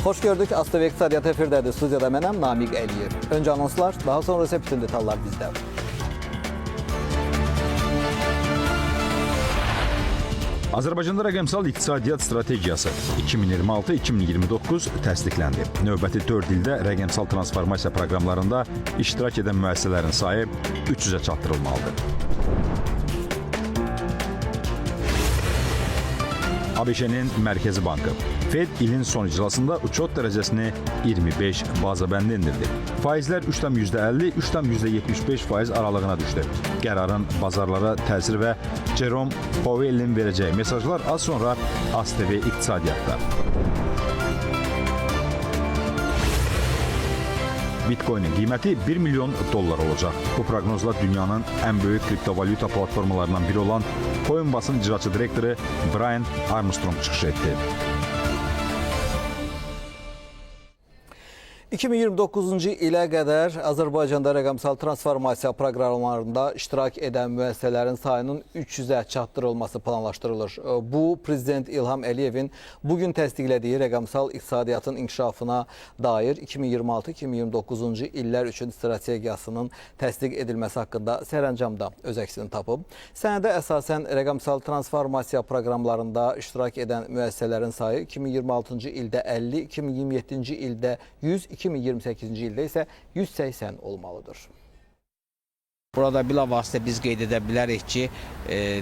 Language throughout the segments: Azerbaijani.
Xoş gördük. AzTV İqtisadiyyat efirdədir. Studiyada mənəm Namiq Əliyev. Öncə anonslar, daha sonra isə bütün detallar bizdə. Azərbaycanda rəqəmsal iqtisadiyyat strategiyası 2026-2029 təsdiqləndi. Növbəti 4 ildə rəqəmsal transformasiya proqramlarında iştirak edən müəssisələrin sayı 300-ə çatdırılmalıdır. ABŞ-nin Mərkəzi Bankı Fed ilin son iclasında uçot dərəcəsini 25 baza bəndi endirdi. Faizlər 3,50, 3,75 faiz aralığına düşdü. Qərarın bazarlara təsir və Jerome Powell'in verəcəyi mesajlar az sonra AzTV İqtisadiyyatda. Bitcoin'in qiyməti 1 milyon dollar olacaq. Bu proqnozla dünyanın ən böyük kriptovalyuta platformalarından biri olan Coinbase-ın icraçı direktoru Brian Armstrong çıxış etdi. 2029-cu ilə qədər Azərbaycanda rəqəmsal transformasiya proqramlarında iştirak edən müəssisələrin sayının 300-ə çatdırılması planlaşdırılır. Bu, Prezident İlham Əliyevin bugün təsdiqlədiyi rəqəmsal iqtisadiyyatın inkişafına dair 2026-2029-cu illər üçün strategiyasının təsdiq edilməsi haqqında sərəncamda öz əksini tapıb. Sənədə əsasən rəqəmsal transformasiya proqramlarında iştirak edən müəssisələrin sayı 2026-cı ildə 50, 2027-ci ildə 100, 2028-ci ildə isə 180 olmalıdır. Burada bilavasitə biz qeyd edə bilərik ki,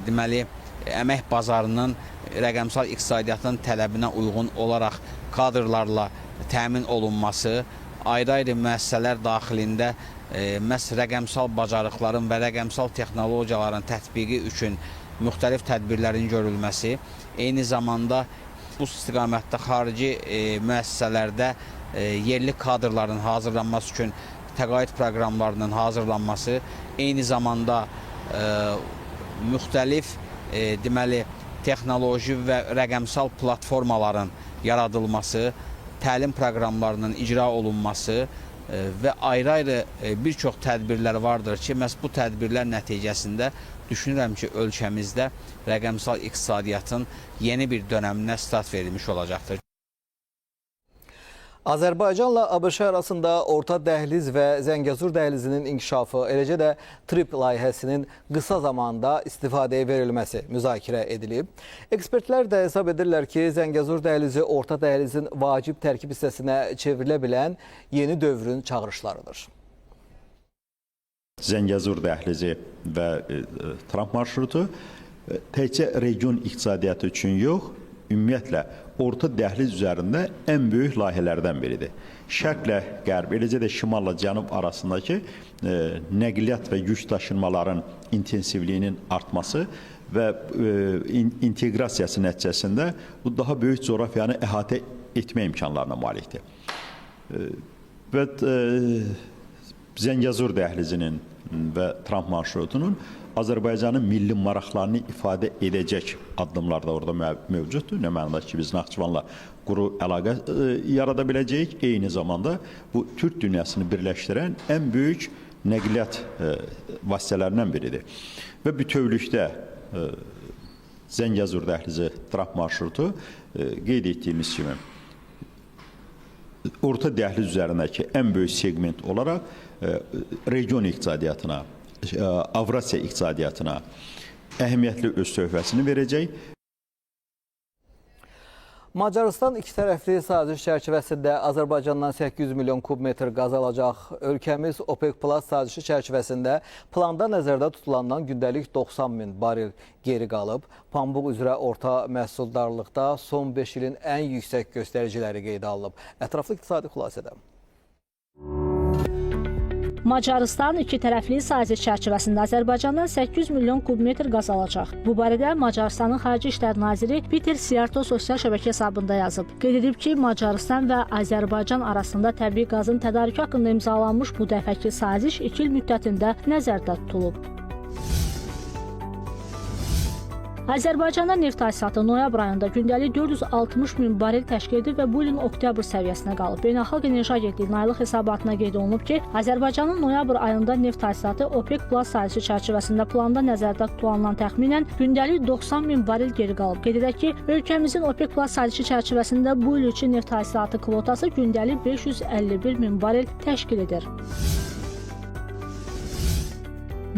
deməli, əmək bazarının rəqəmsal iqtisadiyyatın tələbinə uyğun olaraq kadrlarla təmin olunması, ayrı-ayrı müəssisələr daxilində məhz rəqəmsal bacarıqların və rəqəmsal texnologiyaların tətbiqi üçün müxtəlif tədbirlərin görülməsi, eyni zamanda bu istiqamətdə xarici müəssisələrdə yerli kadrların hazırlanması üçün təqaüd proqramlarının hazırlanması, eyni zamanda müxtəlif deməli, texnoloji və rəqəmsal platformaların yaradılması, təlim proqramlarının icra olunması və ayrı-ayrı bir çox tədbirlər vardır ki, məhz bu tədbirlər nəticəsində düşünürəm ki, ölkəmizdə rəqəmsal iqtisadiyyatın yeni bir dönəminə start verilmiş olacaqdır. Azərbaycanla ABŞ arasında Orta Dəhliz və Zəngəzur dəhlizinin inkişafı, eləcə də TRIP layihəsinin qısa zamanda istifadəyə verilməsi müzakirə edilib. Ekspertlər də hesab edirlər ki, Zəngəzur dəhlizi Orta Dəhlizin vacib tərkib hissəsinə çevrilə bilən yeni dövrün çağırışlarıdır. Zəngəzur dəhlizi və Tramp marşrutu təkcə region iqtisadiyyatı üçün yox, ümumiyyətlə Orta Dəhliz üzərində ən böyük layihələrdən biridir. Şərqlə qərb, eləcə də şimalla cənub arasındakı nəqliyyat və yük daşınmaların intensivliyinin artması və inteqrasiyası nəticəsində bu daha böyük coğrafiyanı əhatə etmə imkanlarına malikdir. Və Zəngəzur dəhlizinin və Tramp marşrutunun Azərbaycanın milli maraqlarını ifadə edəcək addımlar da orada mövcuddur. Nə mənada ki, biz Naxçıvanla quru əlaqə yarada biləcəyik. Eyni zamanda bu Türk dünyasını birləşdirən ən böyük nəqliyyat vasitələrindən biridir. Və bütövlükdə Zəngəzur dəhlizi Tramp marşrutu qeyd etdiyimiz kimi Orta Dəhliz üzərindəki ən böyük segment olaraq region iqtisadiyyatına, Avrasiya iqtisadiyyatına əhəmiyyətli öz töhfəsini verəcək. Macarıstan iki tərəfli saziş çərçivəsində Azərbaycandan 800 milyon kubmetr qaz alacaq. Ölkəmiz OPEC Plus sazişi çərçivəsində planda nəzərdə tutulandan gündəlik 90 min barel geri qalıb. Pambıq üzrə orta məhsuldarlıqda son 5 ilin ən yüksək göstəriciləri qeydə alınıb. Ətraflı iqtisadi xülasədə. Macarıstan iki tərəfli saziş çərçivəsində Azərbaycandan 800 milyon kubmetr qaz alacaq. Bu barədə Macarıstanın Xarici İşlər Naziri Peter Siyarto sosial şəbəkə hesabında yazıb. Qeyd edib ki, Macarıstan və Azərbaycan arasında təbii qazın tədarükü haqqında imzalanmış bu dəfəki saziş 2 il müddətində nəzərdə tutulub. Azərbaycanda neft hasilatı noyabr ayında gündəlik 460 min barel təşkil edib və bu ilin oktyabr səviyyəsinə qalıb. Beynəlxalq Enerji Agentliyinin aylıq hesabatına qeyd olunub ki, Azərbaycanın noyabr ayında neft hasilatı OPEC Plus sazişi çərçivəsində planda nəzərdə tutulandan təxminən gündəlik 90 min barel geri qalıb. Qeyd edək ki, ölkəmizin OPEC Plus sazişi çərçivəsində bu il üçün neft hasilatı kvotası gündəlik 551 min barel təşkil edir.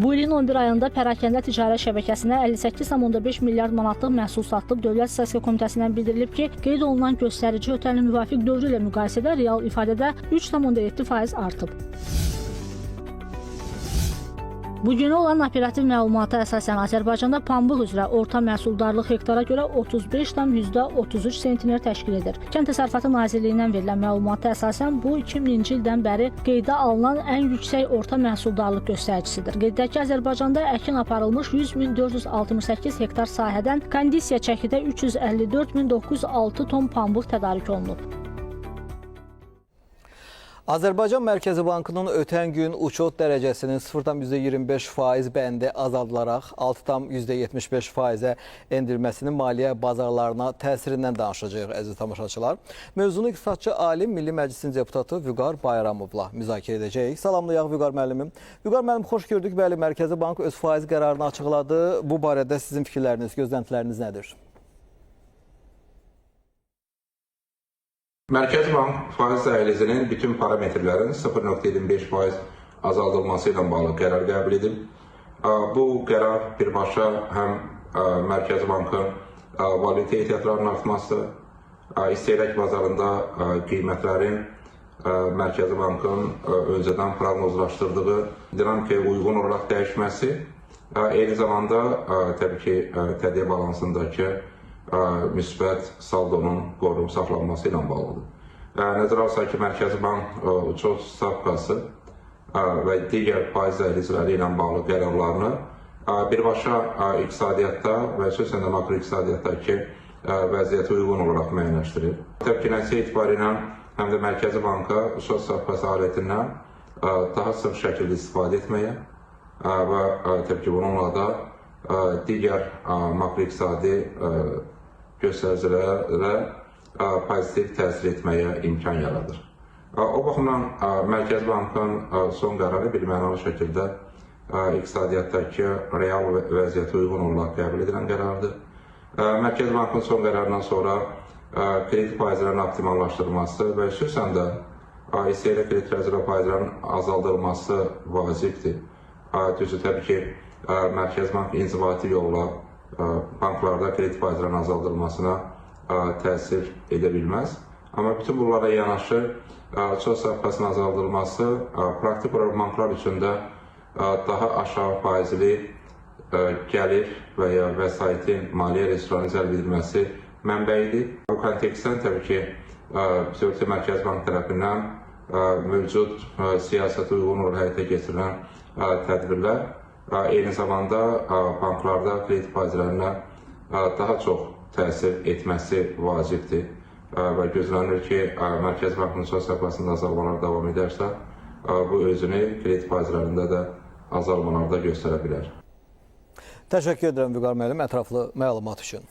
Bu ilin 11 ayında pərakəndə ticarət şəbəkəsinə 58,5 milyard manatlıq məhsul satılıb. Dövlət Statistika Komitəsindən bildirilib ki, qeyd olunan göstərici ötən ilin müvafiq dövrü ilə müqayisədə real ifadədə 3,7% artıb. Bugünə olan operativ məlumata əsasən Azərbaycanda pambıq üzrə orta məhsuldarlıq hektara görə 35,33 sentner təşkil edir. Kənd Təsərrüfatı Nazirliyindən verilən məlumata əsasən bu 2000-ci ildən bəri qeydə alınan ən yüksək orta məhsuldarlıq göstəricisidir. Qeyd edək ki, Azərbaycanda əkin aparılmış 100.468 hektar sahədən kondisiya çəkidə 354.906 ton pambıq tədarik olunub. Azərbaycan Mərkəzi Bankının ötən gün uçot dərəcəsinin 0,25% bəndi azaldılaraq 6,75%-ə endirilməsinin maliyyə bazarlarına təsirindən danışacağıq, əziz tamaşaçılar. Mövzunu iqtisadçı alim Milli Məclisin deputatı Vüqar Bayramovla müzakirə edəcəyik. Salamlayaq Vüqar müəllimim. Vüqar müəllim, xoş gördük. Bəli, Mərkəzi Bank öz faiz qərarını açıqladı. Bu barədə sizin fikirləriniz, gözləntiləriniz nədir? Mərkəzi Bank faiz dəhlizinin bütün parametrlərinin 0,25% azaldılması ilə bağlı qərar qəbul edib. Bu qərar birbaşa həm Mərkəzi Bankın valyuta ehtiyatlarının artması, istehlak bazarında qiymətlərin Mərkəzi Bankın öncədən proqnozlaşdırdığı dinamikaya uyğun olaraq dəyişməsi, eyni zamanda təbii ki, tədqiq balansındakı müsbət saldonun qorunub saxlanması ilə bağlıdır. Nəzərə alsaq ki, Mərkəzi Bank uçot stavkası və digər faiz dəhlizləri ilə bağlı qərarlarını birbaşa iqtisadiyyatda və xüsusən də makroiqtisadiyyatdakı vəziyyətə uyğun olaraq müəyyənləşdirir. Təbii ki, nəticə etibarilə həm də Mərkəzi Banka uçot stavkası aletindən daha sıx şəkildə istifadə etməyə və təbii ki, bununla da digər makroiqtisadi göstəricilərə pozitiv təsir etməyə imkan yaradır. O baxımdan Mərkəzi Bankın son qərarı birmənalı şəkildə iqtisadiyyatdakı real vəziyyətə uyğun olaraq qəbul edilən qərardır. Mərkəzi Bankın son qərarından sonra kredit faizlərinin optimallaşdırılması və xüsusən də istehlak kredit rezerv faizlərinin azaldılması vacibdir. Düzdür, təbii ki, Mərkəzi Bank inzibati yolla banklarda kredit faizlərinin azaldılmasına təsir edə bilməz. Amma bütün bunlara yanaşı uçot stavkasının azaldılması praktik olaraq banklar üçün də daha aşağı faizli gəlir və ya vəsaitin maliyyə resurslarının cəlb edilməsi mənbəyidir. Bu kontekstdən təbii ki, Bütövlükdə Mərkəzi Bank tərəfindən mövcud siyasətə uyğun olaraq həyata keçirilən tədbirlər eyni zamanda banklarda kredit faizlərinə daha çox təsir etməsi vacibdir və gözlənilir ki, Mərkəzi Bankın uçot stavkasında azalmalar davam edərsə, bu özünü kredit faizlərində də azalmalarda göstərə bilər. Təşəkkür edirəm Vüqar müəllim ətraflı məlumat üçün.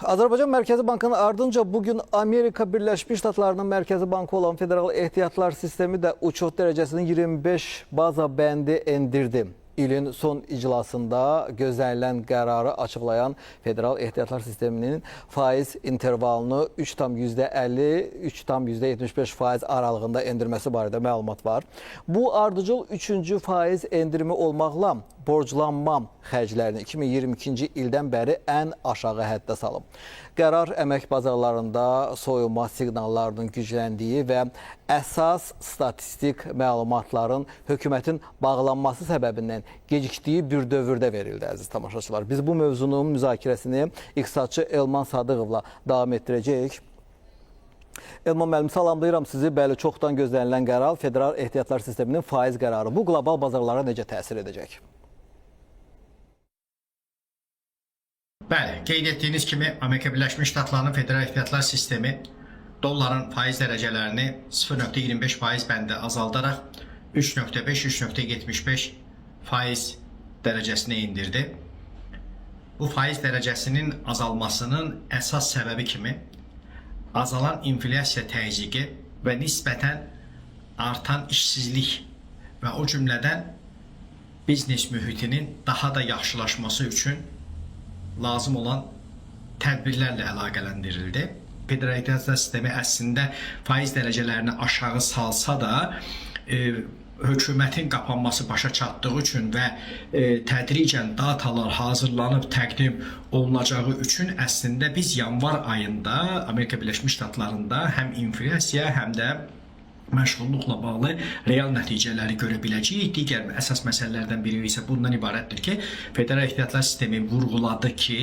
Azərbaycan Mərkəzi Bankının ardınca bugün Amerika Birləşmiş Ştatlarının Mərkəzi Bankı olan Federal Ehtiyatlar Sistemi də uçot dərəcəsinin 25 baza bəndi endirdi. İlin son iclasında gözlənilən qərarı açıqlayan Federal Ehtiyatlar Sisteminin faiz intervalını 3,50, 3,75% aralığında endirməsi barədə məlumat var. Bu ardıcıl 3-cü faiz endirimi olmaqla borclanma xərclərini 2022-ci ildən bəri ən aşağı həddə salıb. Qərar əmək bazarlarında soyunma siqnallarının gücləndiyi və əsas statistik məlumatların hökumətin bağlanması səbəbindən gecikdiyi bir dövrdə verildi, əziz tamaşaçılar. Biz bu mövzunun müzakirəsini iqtisadçı Elman Sadıqovla davam etdirəcəyik. Elman müəllim, salamlayıram sizi. Bəli, çoxdan gözlənilən qərar Federal Ehtiyatlar Sisteminin faiz qərarı. Bu qlobal bazarlara necə təsir edəcək? Bəli, qeyd etdiyiniz kimi Amerika Birləşmiş Ştatlarının Federal Ehtiyatlar Sistemi dolların faiz dərəcələrini 0,25 faiz bəndi azaldaraq 3,5-3,75 faiz dərəcəsinə indirdi. bu faiz dərəcəsinin azalmasının əsas səbəbi kimi azalan inflyasiya təzyiqi və nisbətən artan işsizlik və o cümlədən biznes mühitinin daha da yaxşılaşması üçün lazım olan tədbirlərlə əlaqələndirildi. Federal Ehtiyatlar Sistemi əslində faiz dərəcələrini aşağı salsa da, hökumətin qapanması başa çatdığı üçün və tədricən datalar hazırlanıb təqdim olunacağı üçün əslində biz yanvar ayında Amerika Birləşmiş Ştatlarında həm inflyasiya, həm də məşğulluqla bağlı real nəticələri görə biləcəyik. Digər əsas məsələlərdən biri isə bundan ibarətdir ki, Federal Ehtiyatlar Sistemi vurğuladı ki,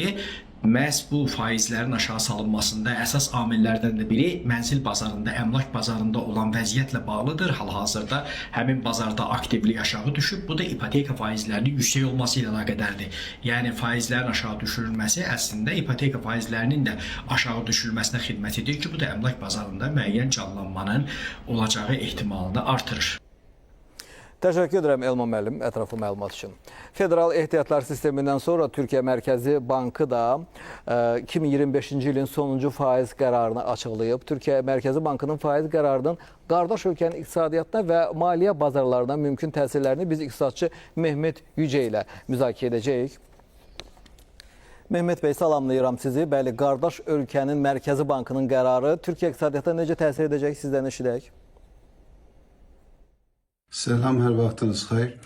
məhz bu faizlərin aşağı salınmasında əsas amillərdən də biri mənzil bazarında, əmlak bazarında olan vəziyyətlə bağlıdır. Hal-hazırda həmin bazarda aktivlik aşağı düşüb. Bu da ipoteka faizlərinin yüksək olması ilə əlaqədardır. Yəni faizlərin aşağı düşürülməsi əslində ipoteka faizlərinin də aşağı düşürülməsinə xidmət edir ki, bu da əmlak bazarında müəyyən canlanmanın olacağı ehtimalını artırır. Təşəkkür edirəm Elman müəllim ətraflı məlumat üçün. Federal Ehtiyatlar Sistemindən sonra Türkiyə Mərkəzi Bankı da 2025-ci ilin sonuncu faiz qərarını açıqlayıb. Türkiyə Mərkəzi Bankının faiz qərarının qardaş ölkənin iqtisadiyyatına və maliyyə bazarlarına mümkün təsirlərini biz iqtisadçı Mehmet Yüce ilə müzakirə edəcəyik. Mehmet bəy, salamlayıram sizi. Bəli, qardaş ölkənin Mərkəzi Bankının qərarı Türkiyə iqtisadiyyatına necə təsir edəcək, sizdən eşidək. Selam, her vaktiniz hayır.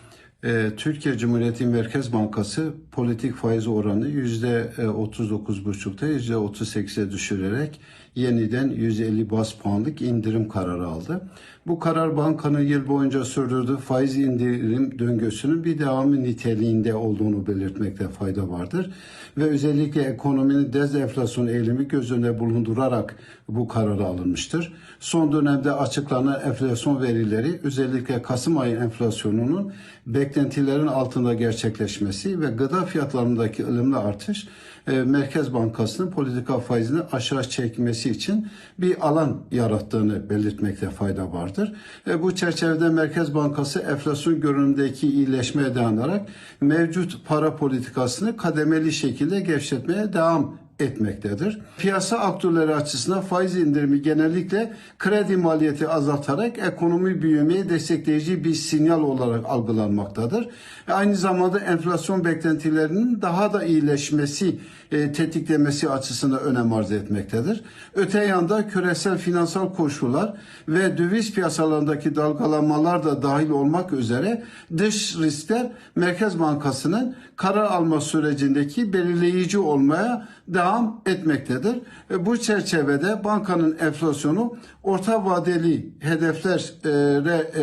Türkiye Cumhuriyeti Merkez Bankası politik faiz oranı %39,5'ta %38'e düşürerek yeniden 150 baz puanlık indirim kararı aldı. Bu karar bankanın yıl boyunca sürdürdüğü faiz indirim döngüsünün bir devamı niteliğinde olduğunu belirtmekte fayda vardır. Ve özellikle ekonominin dezenflasyon eğilimi göz önünde bulundurarak bu kararı alınmıştır. Son dönemde açıklanan enflasyon verileri özellikle Kasım ayı enflasyonunun beklentilerin altında gerçekleşmesi ve gıda fiyatlarındaki ılımlı artış Merkez Bankası'nın politika faizini aşağı çekmesi için bir alan yarattığını belirtmekte fayda vardır. Bu çerçevede Merkez Bankası enflasyon görünümündeki iyileşmeye dayanarak mevcut para politikasını kademeli şekilde gevşetmeye devam etmektedir. Piyasa aktörleri açısından faiz indirimi genellikle kredi maliyeti azaltarak ekonomi büyümeyi destekleyici bir sinyal olarak algılanmaktadır. Aynı zamanda enflasyon beklentilerinin daha da iyileşmesi, tetiklemesi açısından önem arz etmektedir. Öte yanda küresel finansal koşullar ve döviz piyasalarındaki dalgalanmalar da dahil olmak üzere dış riskler Merkez Bankası'nın karar alma sürecindeki belirleyici olmaya devam etmektedir. Bu çerçevede bankanın enflasyonu orta vadeli hedeflere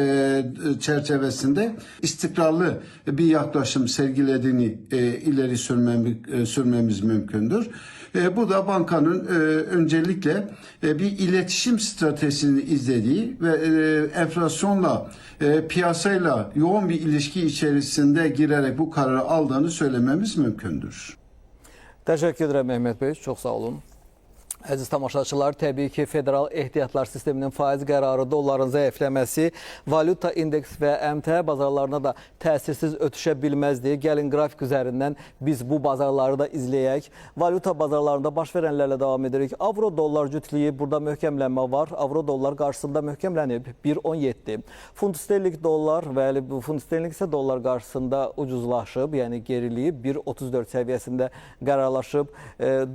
çerçevesinde istikrarlı bir yaklaşım sergilediğini ileri sürmemiz mümkündür. Bu da bankanın öncelikle bir iletişim stratejisini izlediği ve enflasyonla, piyasayla yoğun bir ilişki içerisinde girerek bu kararı aldığını söylememiz mümkündür. Təşəkkür edirəm Mehmet bəy, çox sağ olun. Əziz tamaşaçılar, təbii ki, Federal Ehtiyatlar Sisteminin faiz qərarı, dolların zəifləməsi, valyuta indeks və əmtəə bazarlarına da təsirsiz ötüşə bilməzdi. Gəlin qrafik üzərindən biz bu bazarları da izləyək. Valyuta bazarlarında baş verənlərlə davam edirik. Avro-dollar cütlüyü, burada möhkəmlənmə var. Avro-dollar qarşısında möhkəmlənib 1.17. Funt sterling dollar, bəli, bu funt sterling isə dollar qarşısında ucuzlaşıb, yəni geriləyib 1.34 səviyyəsində qərarlaşıb.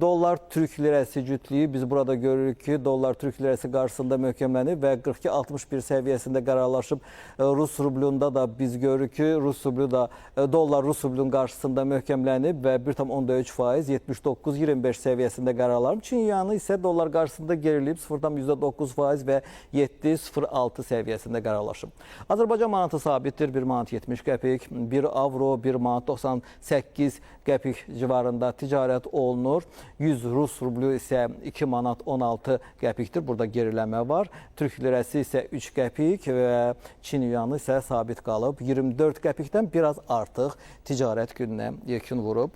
Dollar Türk lirəsi cütlüyü, biz burada görürük ki, dollar Türk lirəsi qarşısında möhkəmlənib və 42.61 səviyyəsində qərarlaşıb. Rus rublunda da biz görürük ki, Rus rublu da dollar Rus rublunun qarşısında möhkəmlənib və 1,3% 79.25 səviyyəsində qərarlanıb. Çin yuanı isə dollar qarşısında geriləyib 0,9% və 7.06 səviyyəsində qərarlaşıb. Azərbaycan manatı sabitdir, 1 manat 70 qəpik, 1 avro 1 manat 98 qəpik civarında ticarət olunur. 100 Rus rublu isə 2 manat 16 qəpikdir. Burada geriləmə var. Türk lirəsi isə 3 qəpik və Çin yuanı isə sabit qalıb. 24 qəpikdən biraz artıq ticarət gününə yekun vurub.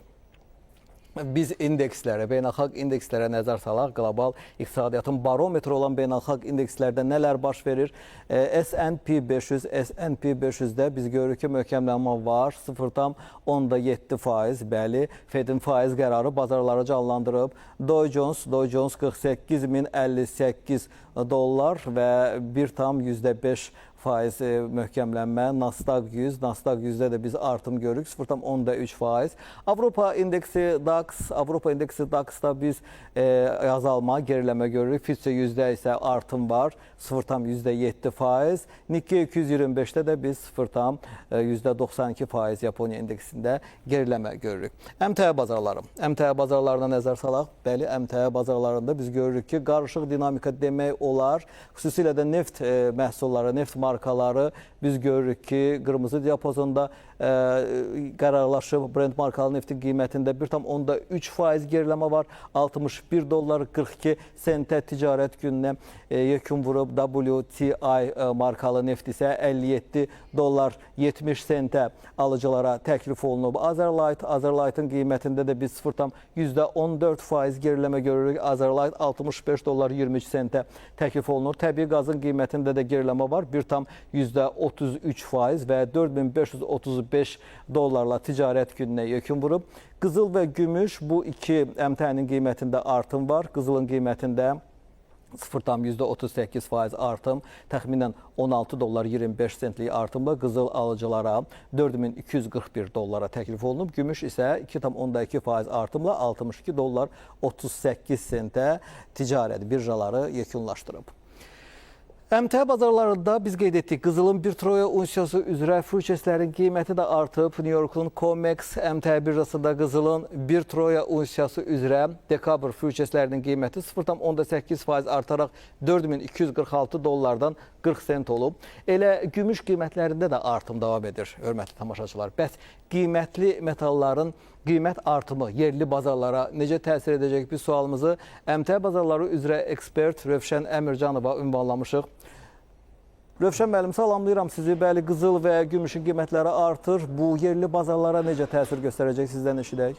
Biz indekslərə, beynəlxalq indekslərə nəzər salaq, qlobal iqtisadiyyatın barometri olan beynəlxalq indekslərdə nələr baş verir? S&P 500, S&P 500-də biz görürük ki, möhkəmlənmə var, 0,7%, bəli, Fed-in faiz qərarı bazarları canlandırıb. Dow Jones, Dow Jones 48.058 dollar və 1,5% möhkəmlənmə. Nasdaq 100, Nasdaq 100-də də biz artım görürük, 0,3%. Avropa indeksi DAX, Avropa indeksi DAX-da biz azalma, geriləmə görürük. FTSE 100-də isə artım var, 0,7%. Nikkei 225-də də biz 0,92% Yaponiya indeksində geriləmə görürük. Əmtəə bazarları, əmtəə bazarlarına nəzər salaq. Bəli, əmtəə bazarlarında biz görürük ki, qarışıq dinamika demək olar. Xüsusilə də neft məhsulları, neft markaları biz görürük ki, qırmızı diapazonda qərarlaşıb. Brent markalı neftin qiymətində 1,3% geriləmə var. 61 dollar 42 sentə ticarət gününə yekun vurub. WTI markalı neft isə 57 dollar 70 sentə alıcılara təklif olunub. Azerlight, Azerlight'ın qiymətində də biz 0,14% geriləmə görürük. Azerlight 65 dollar 23 sentə təklif olunur. Təbii qazın qiymətində də geriləmə var. 1,33% və 4535 dollarla ticarət gününə yekun vurub. Qızıl və gümüş bu iki əmtənin qiymətində artım var. Qızılın qiymətində 0,38% artım, təxminən 16 dollar 25 sentlik artımla qızıl alıcılara 4241 dollara təklif olunub. Gümüş isə 2,2% artımla 62 dollar 38 sentə ticarət birjaları yekunlaşdırıb. Əmtəə bazarlarında biz qeyd etdik, qızılın bir troya unsiyası üzrə futureslərin qiyməti də artıb. New Yorkun COMEX əmtəə birjasında qızılın bir troya unsiyası üzrə dekabr futureslərinin qiyməti 0,8% artaraq 4246 dollardan 40 sent olub. Elə gümüş qiymətlərində də artım davam edir, hörmətli tamaşaçılar. Bəs qiymətli metalların qiymət artımı yerli bazarlara necə təsir edəcək? Biz sualımızı əmtəə bazarları üzrə ekspert Rövşən Əmircanova ünvanlamışıq. Rövşən müəllim, salamlayıram sizi. Bəli, qızıl və gümüşün qiymətləri artır. Bu yerli bazarlara necə təsir göstərəcək? Sizdən eşidək.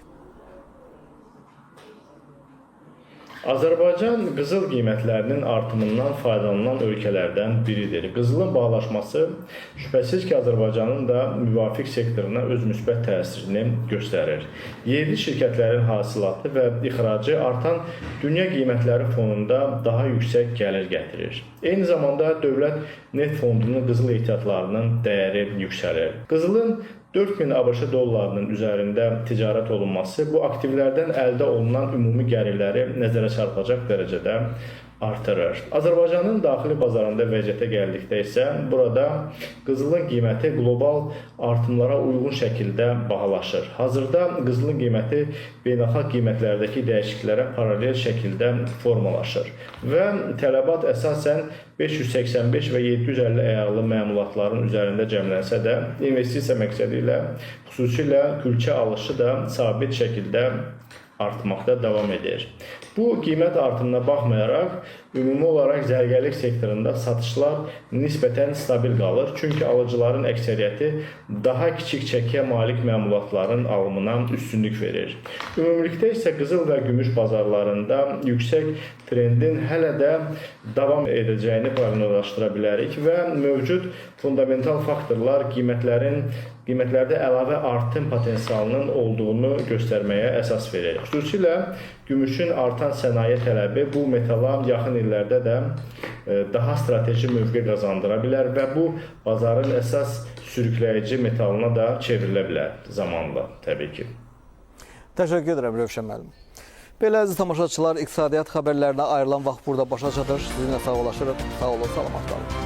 Azərbaycan qızıl qiymətlərinin artımından faydalanan ölkələrdən biridir. Qızılın bahalaşması şübhəsiz ki, Azərbaycanın da müvafiq sektoruna öz müsbət təsirini göstərir. Yerli şirkətlərin hasilatı və ixracı artan dünya qiymətləri fonunda daha yüksək gəlir gətirir. Eyni zamanda dövlət neft fondunun qızıl ehtiyatlarının dəyəri yüksəlir. Qızılın 4000 ABŞ dollarının üzərində ticarət olunması bu aktivlərdən əldə olunan ümumi gəlirləri nəzərə çarpacaq dərəcədə artırır. Azərbaycanın daxili bazarında vəziyyətə gəldikdə isə burada qızılın qiyməti qlobal artımlara uyğun şəkildə bahalaşır. Hazırda qızılın qiyməti beynəlxalq qiymətlərdəki dəyişikliklərə paralel şəkildə formalaşır və tələbat əsasən 585 və 750 əyarlı məmulatların üzərində cəmlənsə də investisiya məqsədi ilə xüsusilə külçə alışı da sabit şəkildə artmaqda davam edir. Bu qiymət artımına baxmayaraq, ümumi olaraq zərgərlik sektorunda satışlar nisbətən stabil qalır. Çünki alıcıların əksəriyyəti daha kiçik çəkiyə malik məmulatların alımına üstünlük verir. Ümumilikdə isə qızıl və gümüş bazarlarında yüksək trendin hələ də davam edəcəyini proqnozlaşdıra bilərik və mövcud fundamental faktorlar qiymətlərdə əlavə artım potensialının olduğunu göstərməyə əsas verir. Xüsusilə gümüşün artan sənaye tələbi bu metala yaxın illərdə də daha strateji mövqe qazandıra bilər və bu bazarın əsas sürükləyici metalına da çevrilə bilər zamanla təbii ki. Təşəkkür edirəm Rövşən müəllim. Belə əziz tamaşaçılar, iqtisadiyyat xəbərlərinə ayrılan vaxt burada başa çatır. Sizinlə sağollaşırıq. Sağ olun, salamat qalın.